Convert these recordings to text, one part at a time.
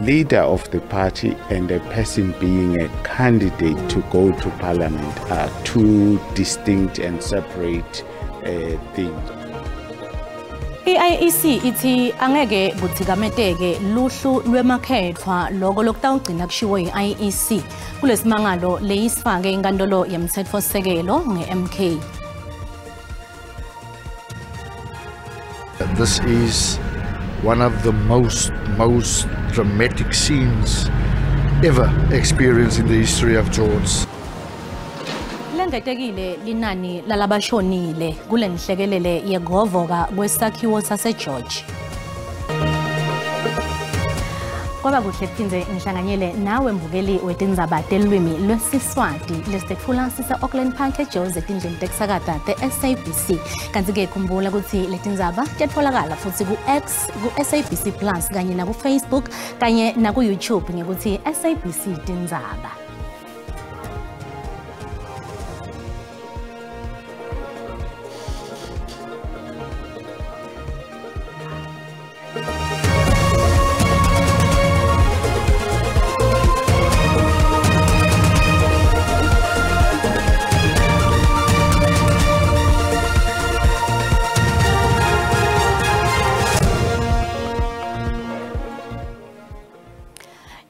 leader of the party and a person being a candidate to go to parliament are two distinct and separate things. I-IEC ithi angeke kuthikameteke luhlu lwemakhetfwa loko lokutawugcina kushiwo yi-IEC kulesimangalo leyisifake inkantolo yemtsetfosisekelo nge-MK. This is one of the most dramatic scenes ever experienced in the history of George. Lengetekile linani lalabashonile kulenhlekelele yegovoka kwesakhiwo saseGeorge. Kwaba kuhle kuphindze ngihlanganyele nawe mbukeli wetindzaba telulwimi lwesiswati lesitetfula sise-Auckland Park eJozi etindleni tekusakata te-SABC. Kanti-ke khumbula kutsi letindzaba tiyatfolakala futsi ku-X, ku-SABC Plus kanye naku-Facebook kanye naku-YouTube ngekutsi SABC Tindzaba.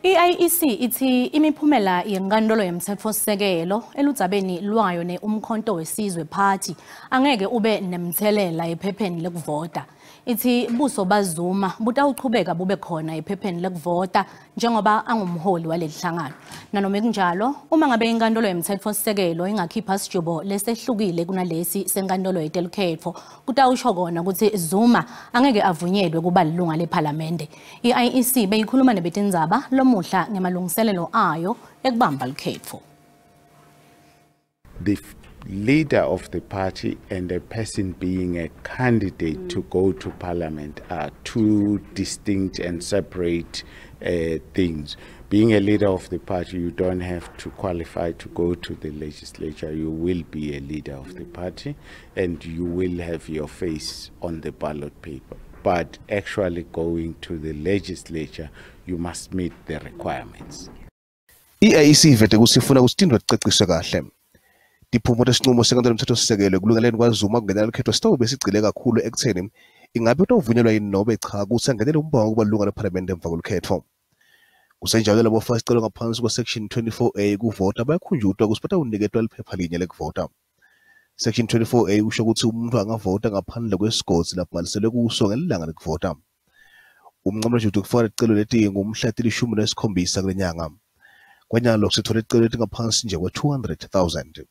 I-IEC ithi imiphumela yenkantolo yemtsetfosisekelo eludzabeni lwayo ne-Umkhonto weSizwe Party angeke ube nemthelela ephepheni lekuvota. Ithi buso baZuma butawuchubeka bube khona ephepheni lekuvota njengoba angumholi walelihlangano. Nanoma kunjalo, uma ngabe inkantolo yemtsetfosisekelo ingakhipha sijubo lesehlukile kunalesi senkantolo yetelukhetfo, kutawusho kona kutsi Zuma angeke avunyelwe kuba lilunga lephalamende. I-IEC beyikhuluma nebetindzaba lomuhla ngemalungiselelo ayo ekubamba lukhetfo. The leader of the party and a person being a candidate to go to parliament are two distinct and separate things. Being a leader of the party, you don't have to qualify to go to the legislature. You will be a leader of the party and you will have your face on the ballot paper. But actually going to the legislature, you must meet the requirements. I-IEC ivete kusifuna kusitindwa ticaciswe kahle. Tiphumo tesinqumo senkantolo yemtsetfosisekelo ekulungeleni kwaZuma kungenela lukhetfo sitawube sigcile kakhulu ekutseni ingabe utawuvunyelwa yini nobe cha kutsi angenele umbango wokuba lilunga lephalamende emva kwelukhetfo. Kusenjalo labo bafaka sicelo ngaphansi kwa-section 24A kuvota bayakhunjutwa kutsi batawuniketwa liphepha linye lekuvota. Section 24A usho kutsi umuntfu angavota ngaphandle kwesigodzi labhaliselwe kuso ngelilanga lekuvota. Umnqamulajucu kufaka ticelo leti ngumhla 17 kulenyanga. Kwanyalo sitfole ticelo letingaphansi nje kwe-200,000.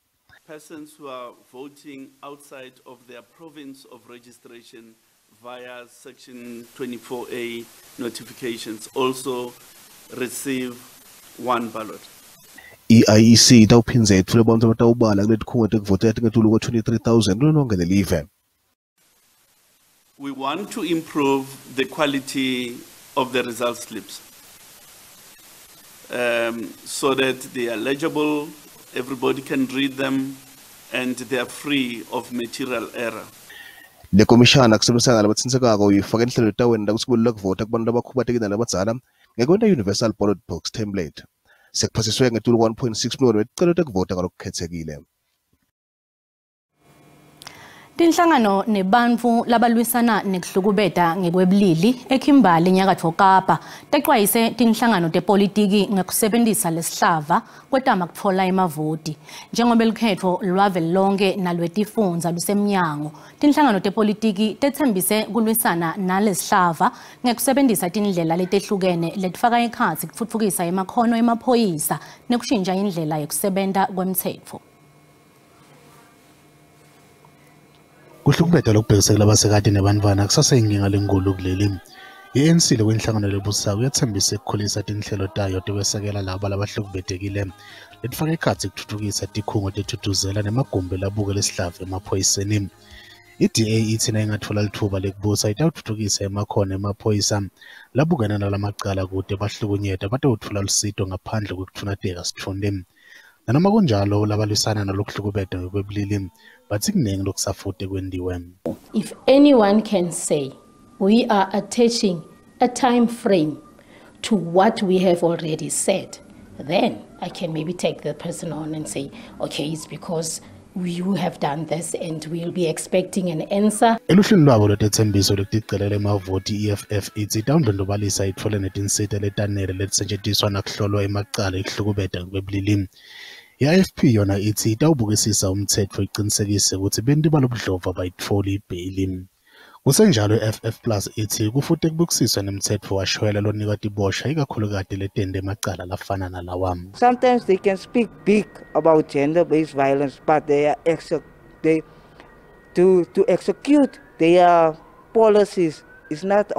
Persons who are voting outside of their province of registration via Section 24A notifications also receive one ballot. I-IEC itawuphindze yetfule bantfu abatawubala kuletikhungo tekuvotela tingetulu kwe-23,000 kulo lonke lelive. We want to improve the quality of the result slips so that they are legible, everybody can read them, and they are free of material error. Le komishana kusebenzisana nalabatsintsekako ifake inhlelo letawenta kutsi kulula kuvota kubantu labakhubatekile nalabadzala ngekwenta Universal Ballot Box Template. Sekuphasiswe ngetulu 1.6 million weticelo tekuvota ngalokukhetsekile. Tinhlangano nebantfu labalwisana nekuhlukubeta ngekwebulili eKhimbali eNyakatfo Kapa tecwayise tinhlangano tepolitiki ngekusebentisa lesihlava kwetama kutfola emavoti. Njengoba lukhetfo lwavelonkhe nalwetifundza lusemnyango, tinhlangano tepolitiki tetsembise kulwisana nalesihlava ngekusebentisa tindlela letehlukene letifaka ekhatsi kutfutfukisa emakhono emaphoyisa nekushintsha indlela yekusebenta kwemtsetfo. Kuhlukubeta lokubhekise kulabasikati nebantfwana kusaseyinkinga lenkulu kuleli. I-ANC lekuyinhlangano lebusako yetsembise ukukhulisa tinhlelo tayo tekwesekela labo labahlukubetekile letifaka ekhatsi kutfutfukisa tikhungo tethuthuzela nemagumbi labuke lesihlava emaphoyiseni. I-DA ithi nayingatfola litfuba lekubusa itawutfutfukisa emakhono emaphoyisa labukene nalamacala kute bahlukunyetwa batewutfola lusito ngaphandle kwekutfunateka sitfunti. Nanoma kunjalo labalwisana nalokuhlukubeta ngekwebulili batsi kunengi lokusafute kwentiwe. If anyone can say we are attaching a time frame to what we have already said, then I can maybe take the person on and say, okay, it's because you have done this and we'll be expecting an answer. Eluhlwini lwabo lwetethembiso lwekutigcelela emavoti EFF itsi itawundlondlobalisa itfole netinsita letanele letisetjentiswa nakuhlolwa emacala ekuhlukubeta ngekwebulili. I-IFP yona itsi itawubukisisa umtsetfo icinisekise kutsi benti balobudlova bayitfoli ibheyili. Kusenjalo i-FF Plus itsi kufute kubukisiswa nemtsetfo washwele lonikwa tiboshwa ikakhulukati letente emacala lafana nalawa. Sometimes they can speak big about gender-based violence, but they are to execute their policies is not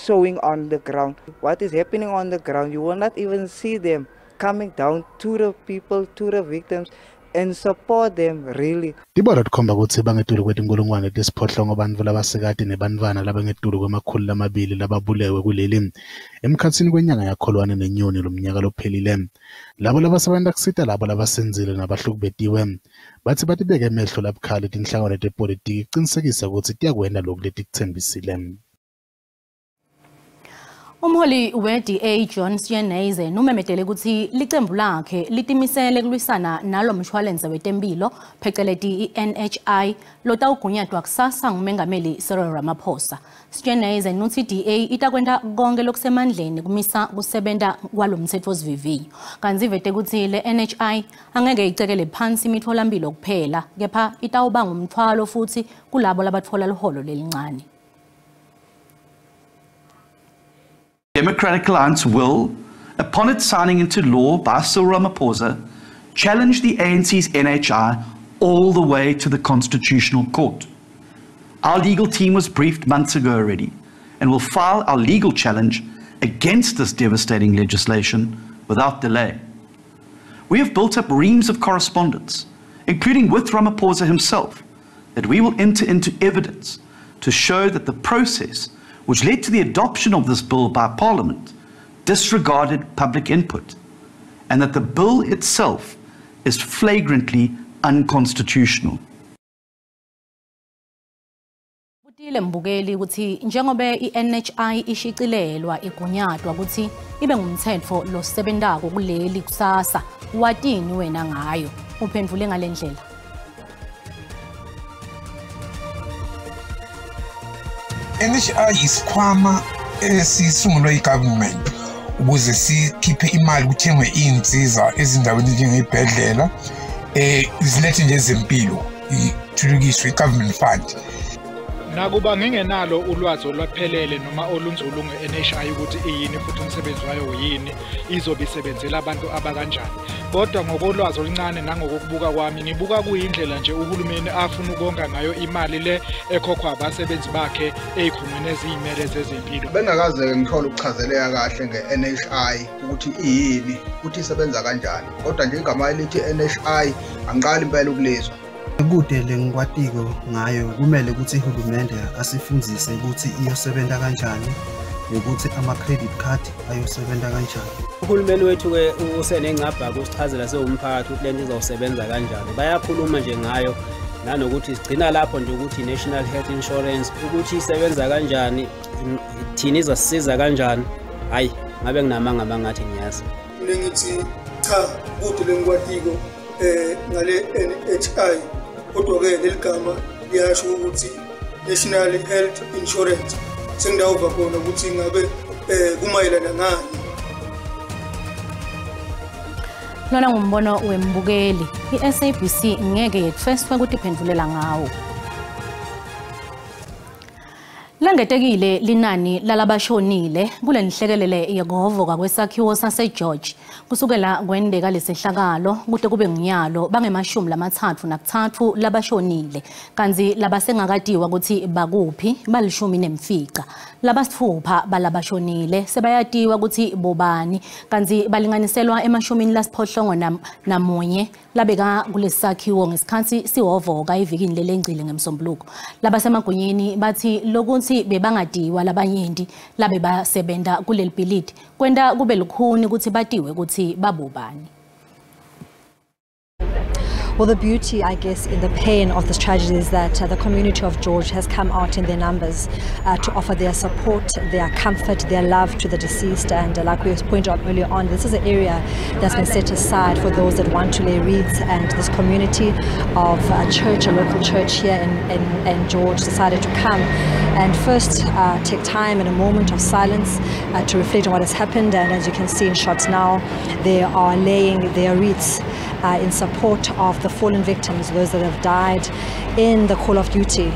showing on the ground. What is happening on the ground, you will not even see them coming down to the people, to the victims, and support them really. Tibalo tikhomba kutsi bangetulu kwetinkulungwane tesiphohlongo bantfu labasikati nebantfwana labangetulu kwema-200 lababulewe kuleli emkhatsini kwenyanga yaKholwane neNyoni lomnyaka lophelile. Labo labasebenta kusita labo labasindzile nabahlukubetiwe batsi batibeke emehlo labukhali tinhlangano tepolitiki kucinisekisa kutsi tiyakwenta loku letikutsembisile. Umholi we-DA John Steenhuisen umemetele kutsi licembu lakhe litimisele kulwisana nalo mshwalense wetempilo pheceleti i-NHI lotawugunyatwa kusasa ngumengameli Cyril Ramaphosa. Steenhuisen utsi DA itakwenta konke lokusemandleni kumisa kusebenta kwalo mtsetfosivivinyo. Kantsi ivete kutsi le NHI angeke icekele phansi imitfolamphilo kuphela kepha itawuba ngumtfwalo futsi kulabo labatfola liholo lelincane. Democratic Alliance will, upon its signing into law by Cyril Ramaphosa, challenge the ANC's NHI all the way to the Constitutional Court. Our legal team was briefed months ago already and will file our legal challenge against this devastating legislation without delay. We have built up reams of correspondence, including with Ramaphosa himself, that we will enter into evidence to show that the process which led to the adoption of this bill by Parliament disregarded public input, and that the bill itself is flagrantly unconstitutional. Butile mbukeli kutsi njengobe i-NHI ishicilelwa igunyatwa kutsi ibe ngumtsetfo losebentako kuleli kusasa, watini wena ngayo? Uphendvule ngalendlela. NHI isikhwama esisungulwe i-government ukuze sikhiphe imali kuthengwe iy'nsiza ezindaweni njengey'bhedlela, zilethe nje ezempilo, ithuthukiswe i-government fund. Nakuba ngingenalo ulwazi olwaphelele noma olunzulu nge-NHI ukuthi iyini futhi umsebenzi wayo yini, izobe isebenzela abantu abakanjani, kodwa ngokolwazi oluncane nangokokubuka kwami ngibuka kuyindlela nje uhulumeni afuna ukonga ngayo imali le ekhokhwa abasebenzi bakhe ey'khungweni eziyimele zezempilo. Bengakaze ngithole ukuchazeleka kahle nge-NHI ukuthi iyini, ukuthi isebenza kanjani, kodwa nje igama elithi NHI angiqali impela ukulizwa. Kude lengikwatiko ngayo kumele ukuthi uhulumende asifundzise ukuthi iyosebenza kanjani nokuthi ama-credit card ayosebenza kanjani. Uhulumeni wethu-ke usenengcabha kusichazela sewumphakathi ukuthi lento izawusebenza kanjani. Bayakhuluma nje ngayo nanokuthi sigcina lapho nje ukuthi i-National Health Insurance ukuthi isebenza kanjani, thina izasisiza kanjani. Hhayi, ngabe nginamanga mangathi ngiyazi. Mina ngithi cha, kude lengikwatiko ngale NHI, kodwa-ke leli gama liyasho ukuthi National Health Insurance. Sengidawuva khona ukuthi ngabe kumayelana ngani. Lona ngumbono wembukeli. I-SABC ngeke yetfeswe kutiphendvulela ngawo. Langetekile linani lalabashonile kulenhlekelele yekuhovoka kwesakhiwo saseGeorge. Kusukela kwendeka lesehlakalo kute kube ngunyalo bangema-33 labashonile, kantsi labasengakatiwa kutsi bakuphi bali-15. Labasitfupha balabashonile sebayatiwa kutsi bobani, kantsi balinganiselwa ema-81 labeka kulesakhiwo ngesikhatsi sihovoka evikini lelengcile ngemsombuluko. Labasemagunyeni batsi lokuthi bebangadiwa labanyenti labebasebenta kuleli bhilidi kwenta kube lukhuni kutsi batiwe kutsi babobani. Well, the beauty, I guess, in the pain of this tragedy is that the community of George has come out in their numbers to offer their support, their comfort, their love to the deceased. And like we pointed out earlier on, this is an area that's been set aside for those that want to lay wreaths, and this community of a church, a local church here in George, decided to come and first take time in a moment of silence to reflect on what has happened. And as you can see in shots now, they are laying their wreaths in support of the fallen victims, those that have died in the call of duty,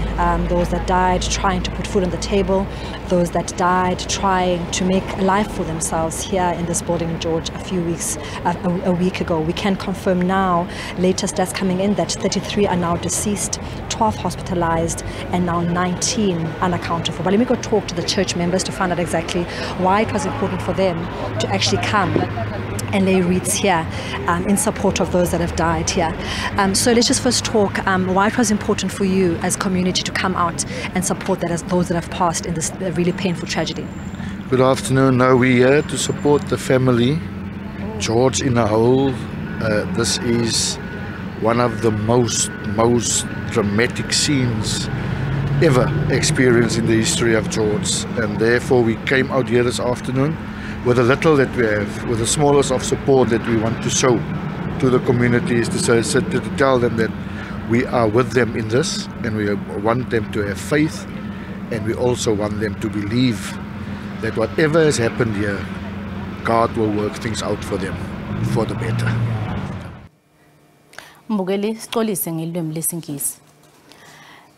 those that died trying to put food on the table, those that died trying to make a life for themselves here in this building in George a week ago. We can confirm now, latest stats coming in, that 33 are now deceased, 12 hospitalized, and now 19 unaccounted for. But let me go talk to the church members to find out exactly why it was important for them to actually come and lay wreaths here in support of those that have died here. So let's just first talk why it was important for you as community to come out and support that as those that have passed in this really painful tragedy. Good afternoon. Now we're here to support the family, George in a whole. This is one of the most dramatic scenes ever experienced in the history of George, and therefore we came out here this afternoon with the little that we have, with the smallest of support that we want to show to the communities, to tell them that we are with them in this, and we want them to have faith, and we also want them to believe that whatever has happened here, God will work things out for them for the better. Mbukeli, sixolise ngelwimi lesiNgisi.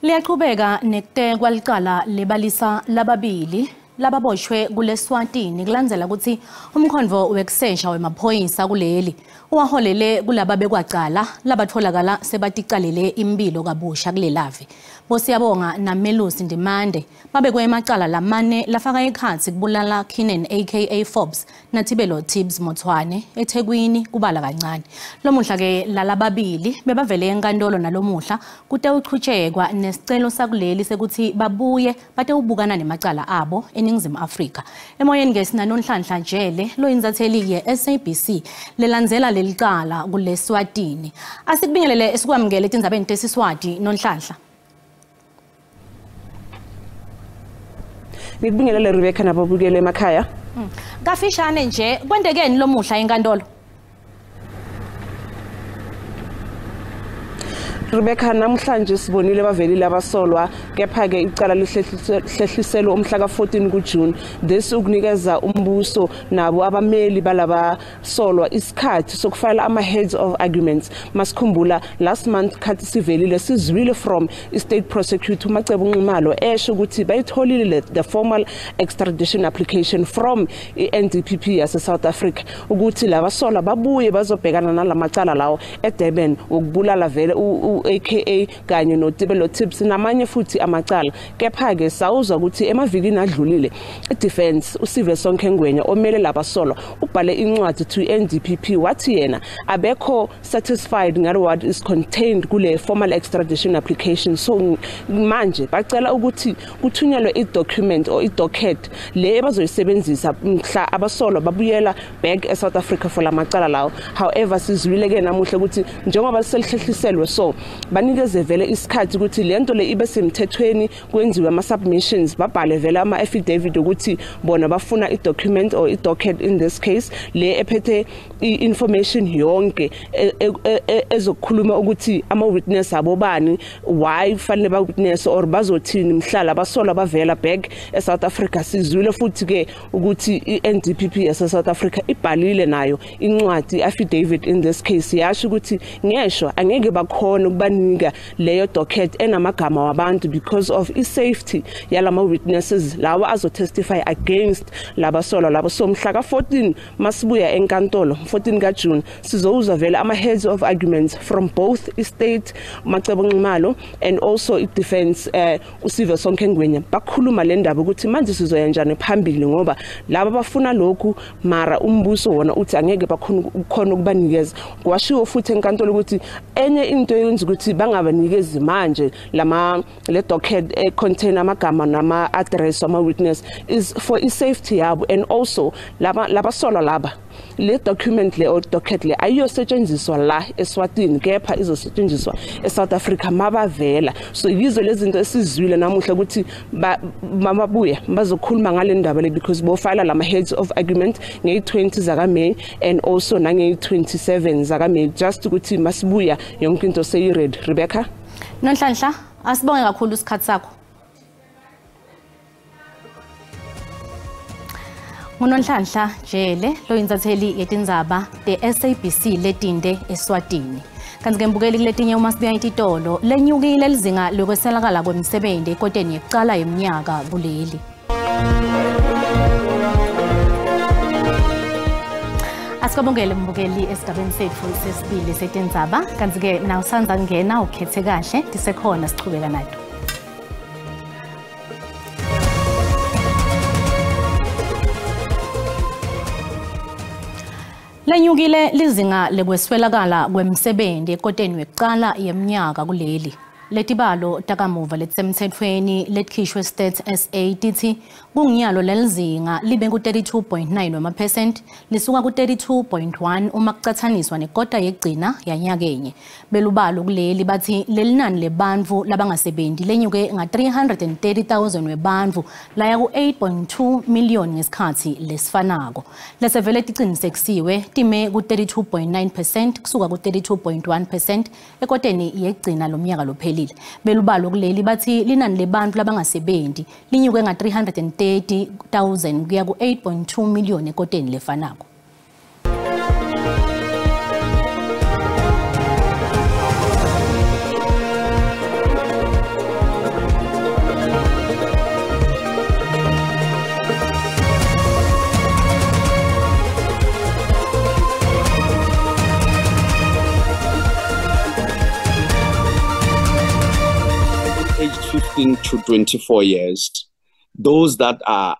Liyaqhubeka nekutekwa licala lebalisa lababili lababoshwe kuleSwatini kulandzela kutsi umkhondvo wekusesha wemaphoyisa kuleli uwaholele kulaba bekwacala labatholakala sebaticalele impilo kabusha kulelave. Bosiyabonga naMelusi Ndimande babekwe emacala lamane lafaka ekhatsi kubulala Keenan aka Forbes naThibelo Tibbs Mothwane eThekwini kubala kancane. Lomuhla ke lalababili bebavele enkantolo nalomuhla kutewuchutshekwa nesicelo sakuleli sekuthi babuye batewubukana nemacala abo eNingizimu Afrika. Emoyeni ke sinaNonhlanhla Jele loyinzatheli ye-SABC lelandzela lelicala kuleSwatini. Asikubingelele sikwamukele etindzabeni tesiswati Nonhlanhla. Ngikubingelele Rebecca nababukele emakhaya. Kafishane nje kwentekeni lomuhla enkantolo? Rebecca, namhlanje sibonile bavelile abasolwa, kepha ke icala lihlehliselwe umhla ka-14 kuJune. This ukunikeza umbuso nabo abameli balabasolwa isikhathi sokufayela ama-heads of arguments. Masikhumbula last month khathi sivelile sizwile from i-state prosecutor uMacebo Nxumalo esho ukuthi bayitholile the formal extradition application from i-NDPP yase-South Africa ukuthi labasolwa babuye bazobhekana nalamacala lawo eDurban ukubulala vele aka kanye noThibelo Tibbs namanye futhi amacala. Kepha ke sawuzwa ukuthi emavikini adlulile i-defense uSive Sonke Ngwenya omele labasolwa ubhale incwadi to NDPP wathi yena abekho satisfied ngalo what is contained kule formal extradition application. So manje bacela ukuthi kuthunyelwe i-document or i-docket le abazoyisebenzisa mhla abasolwa babuyela back e-South Africa for lamacala lawo. However, sizwile ke namuhla ukuthi njengoba selihlehliselwe so banikeze vele isikhathi ukuthi lento le ibe semthethweni, kwenziwe ama submissions, babhale vele ama affidavit ukuthi bona bafuna i-document or i-docket in this case le ephethe i-information yonke ezokukhuluma ukuthi ama witness abobani, why fanele ba witness or bazothini mhlala basolwa bavela back eSouth Africa. Sizwile futhi ke ukuthi i-NDPP yase South Africa ibhalile nayo incwadi affidavit in this case yasho ukuthi ngesho angeke bakhona ukubanika leyo docket enamagama wabantu because of i-safety yalama witnesses lawa azotestify against labasolwa labo. So mhla ka-14 masibuya enkantolo 14 kaJune sizowuzwa vele ama heads of arguments from both i-state Macebo Nxumalo and also i-defense uSive Sonke Ngwenya bakhuluma le ndaba ukuthi manje sizoya njani phambili ngoba laba bafuna lokhu mara umbuso wona uthi angeke bakhona ukubanikeza. Kwashiwo futhi enkantolo ukuthi enye into yenza ukuthi bangabanikezi manje lama le docket contain amagama nama address ama witness is for i safety yabo and also laba labasolwa laba Le document le or docket le ayiyosetshenziswa la eSwatini, kepha izosetshenziswa eSouth Africa mabavela. So yizo lezi zinto esizwile namuhla ukuthi mababuya bazokhuluma ngale ndaba le, because bofile lama heads of argument ngeyi-20 zakaMay and also nangeyi-27 zakaMay, just ukuthi masibuya yonke into seyi-ready. Rebecca. Nonhlanhla, asibonge kakhulu isikhathi sakho. NguNonhlanhla Jele loyintatheli yetindzaba te-SABC letinde eSwatini. Kanti-ke mbukeli kuletinye uma sibuya ititolo lenyukile lizinga lokweselakala kwemisebenzi ekoteni yekucala yeminyaka kuleli. Asikabongele mbukeli esigabeni sethu sesibili setindzaba. Kanti-ke nawusanza kungena ukhethe kahle, tisekhona sichubeka nato. Lenyukile lizinga lekweswelakala kwemisebenzi ekoteni yekucala yeminyaka kuleli. Letibalo takamuva letisemthethweni letikhishwe Stats SA tithi kunginyalo lelizinga libe ku-32.9 wamaphesenti lisuka ku-32.1 uma kucathaniswa nekota yekugcina yanyakenye. Belubalo kuleli bathi lelinani lebantfu labangasebenzi lenyuke nga-330,000 webantfu laya ku-8.2 million ngesikhathi lesifanako. Lesevele ticinisekisiwe time ku-32.9% kusuka ku-32.1% ekoteni yekugcina lomnyaka lophelile. Belubalo kuleli bathi linani lebantu labangasebenzi linyuke nga-330,000 kuya ku-8.2 million ekoteni lefanako. Aged 15 to 24 years, those that are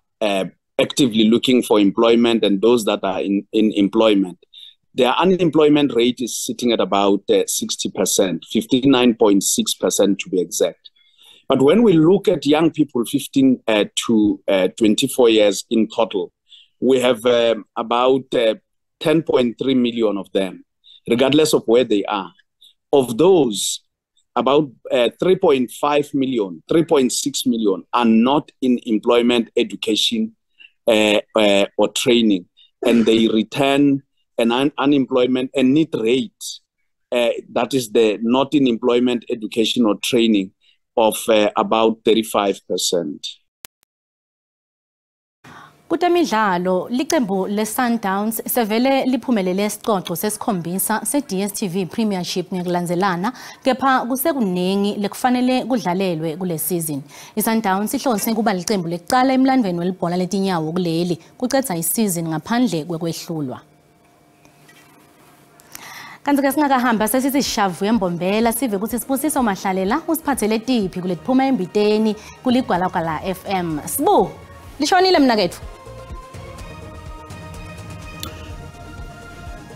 actively looking for employment and those that are in employment, their unemployment rate is sitting at about 60%, 59.6% to be exact. But when we look at young people 15 to 24 years in total, we have about 10.3 million of them, regardless of where they are. Of those, about 3.5 million, 3.6 million are not in employment, education, or training, and they return an unemployment and need rate, that is the not in employment, education, or training of about 35%. Kutemidlalo licembu le-Sundowns sevele liphumelele isicoco sesikhombisa se-DStv Premiership ngekulandzelana, kepha kusekuningi lekufanele kudlalelwe kule season. I-Sundowns ihlose kuba licembu lekucala emlandweni welibhola letinyawo kuleli kucedza isizini ngaphandle kwekwehlulwa. Kanti-ke singakahamba sesithi shavu yembombela sive ukuthi Sibusiso Mahlalela usiphathele tiphi kuletiphuma embiteni kuligwalagwala FM. Sibu, lishonile mnakethu.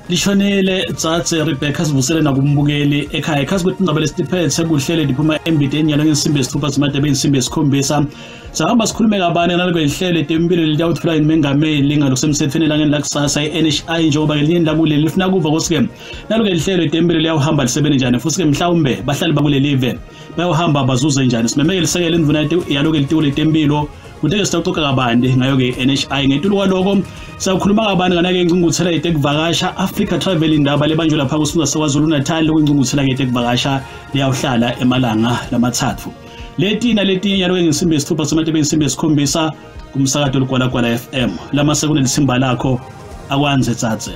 Lishonile tsatse Rebecca, sivusele nakumbukeli ekhaya. Ekhasi kwethu indaba lesiphethe kuhlele liphuma embiteni yalo ngensimbi yesithupha simadebe insimbi yesikhombisa. Sahamba sikhulume kabani naloko lihlelo letempilo litawutfula imengameli ngalokusemthethweni elangeni lakusasa i-NHI, njengoba ngelinye lakuleli lifuna kuva ukuthi-ke naloke lihlelo letempilo liyawuhamba lisebenze njani, futhi-ke mhlawumbe bahlali bakuleli live bayawuhamba bazuze njani. Simemeke lisekele indvuna yaloke litiko letempilo kuthe sitawucoca kabanti ngayo-ke i-NHI. Ngetulu kwaloko sawukhuluma kabanti ngana-ke ingcungcuthela yetekuvakasha Africa Travel Indaba lebanjwe lapha kusifunda saKwaZulu Natal, okuyingcungcuthela yetekuvakasha liyawuhlala emalanga lamathathu. Leti naletinye yaloke ngensimbi yesithupha sematebe insimbi yesikhombisa kumsakato Ligwalagwala FM. Lamase kunelisimba lakho akwanze tsatse.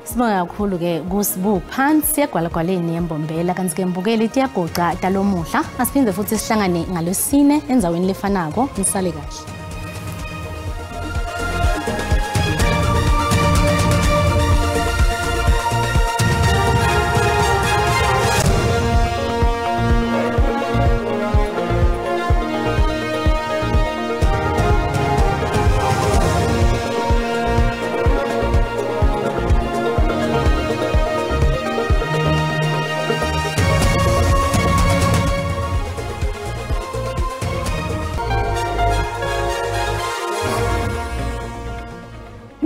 Sibonga kakhulu-ke kuSibu phansi egwalagwaleni yembombela. Kanti-ke mbukeli tiyagoca talomuhla. Asiphinde futhi sihlangane ngalwesine endzaweni lefanako. Nisale kahle.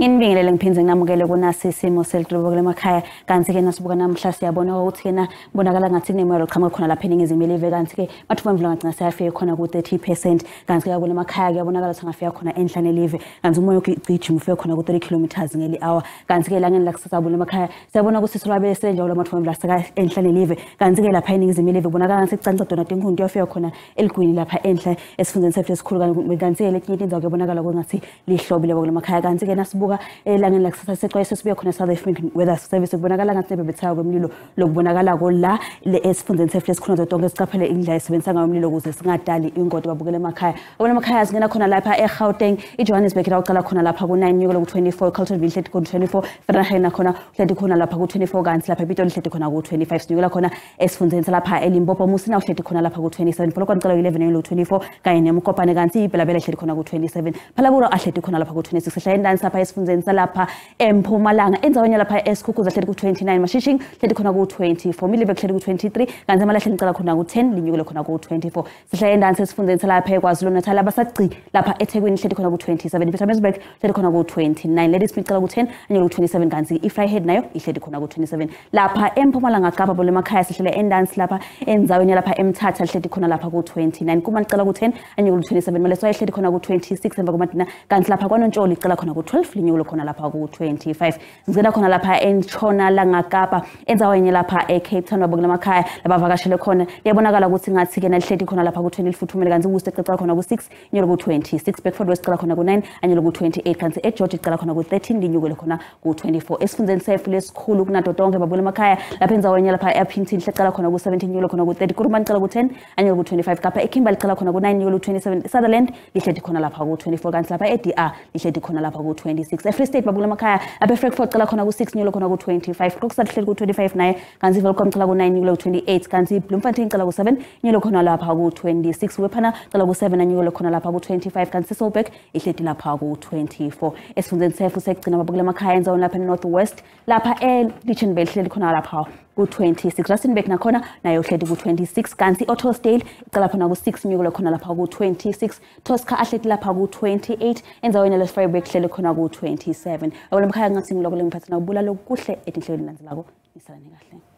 Nginibingelele ngiphindze nginamukele kunasi isimo selidolobha kulemakhaya kanti ke nasibuka namhla siyabona ukuthi kena kubonakala ngathi kunemoya loqhamuka khona lapha eningizimu yelive kanti ke mathuba emvula ngagcina seyafika khona ku-30% kanti ke kulemakhaya kuyabonakala ukuthi angafika khona enhla nelive kanti umoya ugijima ufike khona ku-30 kilometers ngeli hour kanti ke elangeni lakusasa kulemakhaya siyabona ukuthi solwabe senjalo amathuba emvula seka enhla nelive kanti ke lapha eningizimu yelive kubonakala ngathi kucanca dona tinkhunti kuyafika khona eligwini lapha enhla esifundeni sethu esikhulu kanti ke letinye tindzawo kuyabonakala kungathi lihlobile kulemakhaya kanti ke nasibuka elangeni lakusasa sexwayiso sibuya khona South African Weather Service kubonakala ngathi nebhebhetheka kwemlilo lokubonakalako la esifundeni sethu esikhulu nazo tonke siqaphele indlela esebenzisa ngayo umlilo ukuze singadali ingoti babukele emakhaya. Abona emakhaya singena khona lapha eGauteng, iJohannesburg la uqala khona lapha ku-9 nyukela ku-24, Carltonville ihleti ku-24, Vereeniging nakhona uhleti khona lapha ku-24 kanti lapha ePitoli ihleti khona ku-25. Sinyukela khona esifundeni salapha eLimpopo, Musina uhleti khona lapha ku-27, Polokwane uqala ku-11 nyukela ku-24 kanye neMokopane kanti iBelabela ihleti khona ku-27, Phalaborwa ahleti khona lapha ku-26. Sihlala endansi lapha esifundeni salapha eMpumalanga, endzaweni lapha eSkhukhuza hleti ku-29, Mashishing hleti khona ku-24, Middelburg hleti ku-23 kanti Emalahleni icala khona ku-10 linyukele khona ku-24. Sihlala endansi esifundeni salapha eKwaZulu Natal abasagci lapha eThekwini hleti khona ku-27, Pietermaritzburg hleti khona ku-29, Ladysmith icala ku-10 anyukele ku-27 kanti iVryheid nayo ihleti khona ku-27. Lapha eMpumalanga Kapa bolemakhaya sihlele endansi lapha endzaweni lapha eMthatha hleti khona lapha ku-29, Kumani icala ku-10 anyukele ku-27, Maleswa ihleti khona ku-26 emva kwamadina kanti lapha kwaNontsholo icala khona ku-12 linyukele khona lapha ku-25. Singena khona lapha eNtshonalanga Kapa endzaweni lapha eCape Town babukela emakhaya labavakashele khona liyabonakala ukuthi ngathi ke nalihleti khona lapha ku-20 lifuthumele kanti Worcester icala khona ku-6 nyukele ku-26, Bedford West icala khona ku-9 anyukele ku-28 kanti eGeorge icala khona ku-13 linyukele khona ku-24. Esifundeni sethu lesikhulu kunato tonke babukela emakhaya lapha endzaweni lapha eUpington icala khona ku-17 nyukele khona ku-30, Kuruman icala ku-10 anyukele ku-25, Kapa eKimberley icala khona ku-9 nyukele ku-27, Sutherland lihleti khona lapha ku-24 kanti lapha e-DR lihleti khona lapha ku-26. eFree State babukela emakhaya lapha eFrankfurt icala khona ku-6 nyukele khona ku-25, Kokstad ihleti ku-25 naye kanti Welkom icala ku-9 nyukele ku-28 kanti Bloemfontein icala ku-7 nyukele khona lapha ku-26, Wephana icala ku-7 anyukele khona lapha ku-25 kanti Sasolburg ihleti lapha ku-24. Esifundeni sethu sekugcina babukela emakhaya endzaweni lapha eNorth West lapha eLichtenburg ihleli khona lapha ku-26, Rustenburg nakhona nayo uhleti ku-26 kanti i-Ottosdale icala khona ku-6 nyukele khona lapha ku-26, Tosca ahleti lapha ku-28 endzaweni yaseVryburg ihleli khona ku-27. Abona emakhaya ngathi ngiloko lengiphatha nakubula lokuhle etinhlelweni landzelako nisalane kahle.